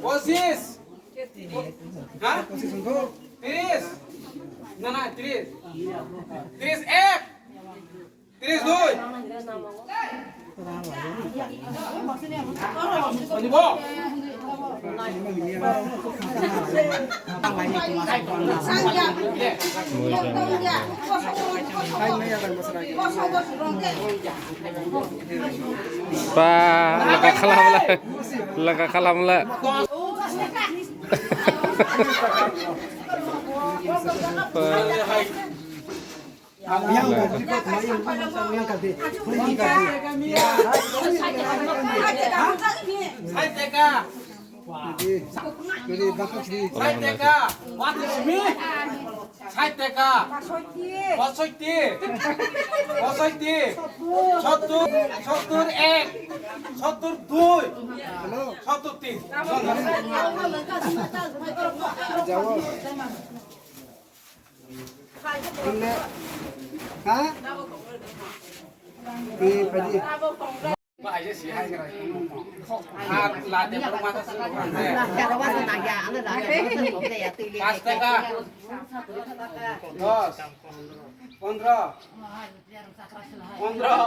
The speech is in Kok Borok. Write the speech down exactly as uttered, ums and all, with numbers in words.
পঁচিশ। হ্যাঁ? তিরিশ। না, না, তিরিশ। তিরিশ এক। তিরিশ দুই। দিব। Ba, laka khalamla, laka khalamla. Yang ka di kot ma yang ma yang ka di. Yang ka di. Sai teka. Jadi, jadi bakal di. Sai teka. What is me? Sai teka. Pasoti. Pasoti. Sottur. Sottur ek. Sottur dui. Sottur tin. Jawo. Ini. Ha? Ini padi. Pas teka. Dos. Pondro. Pondro.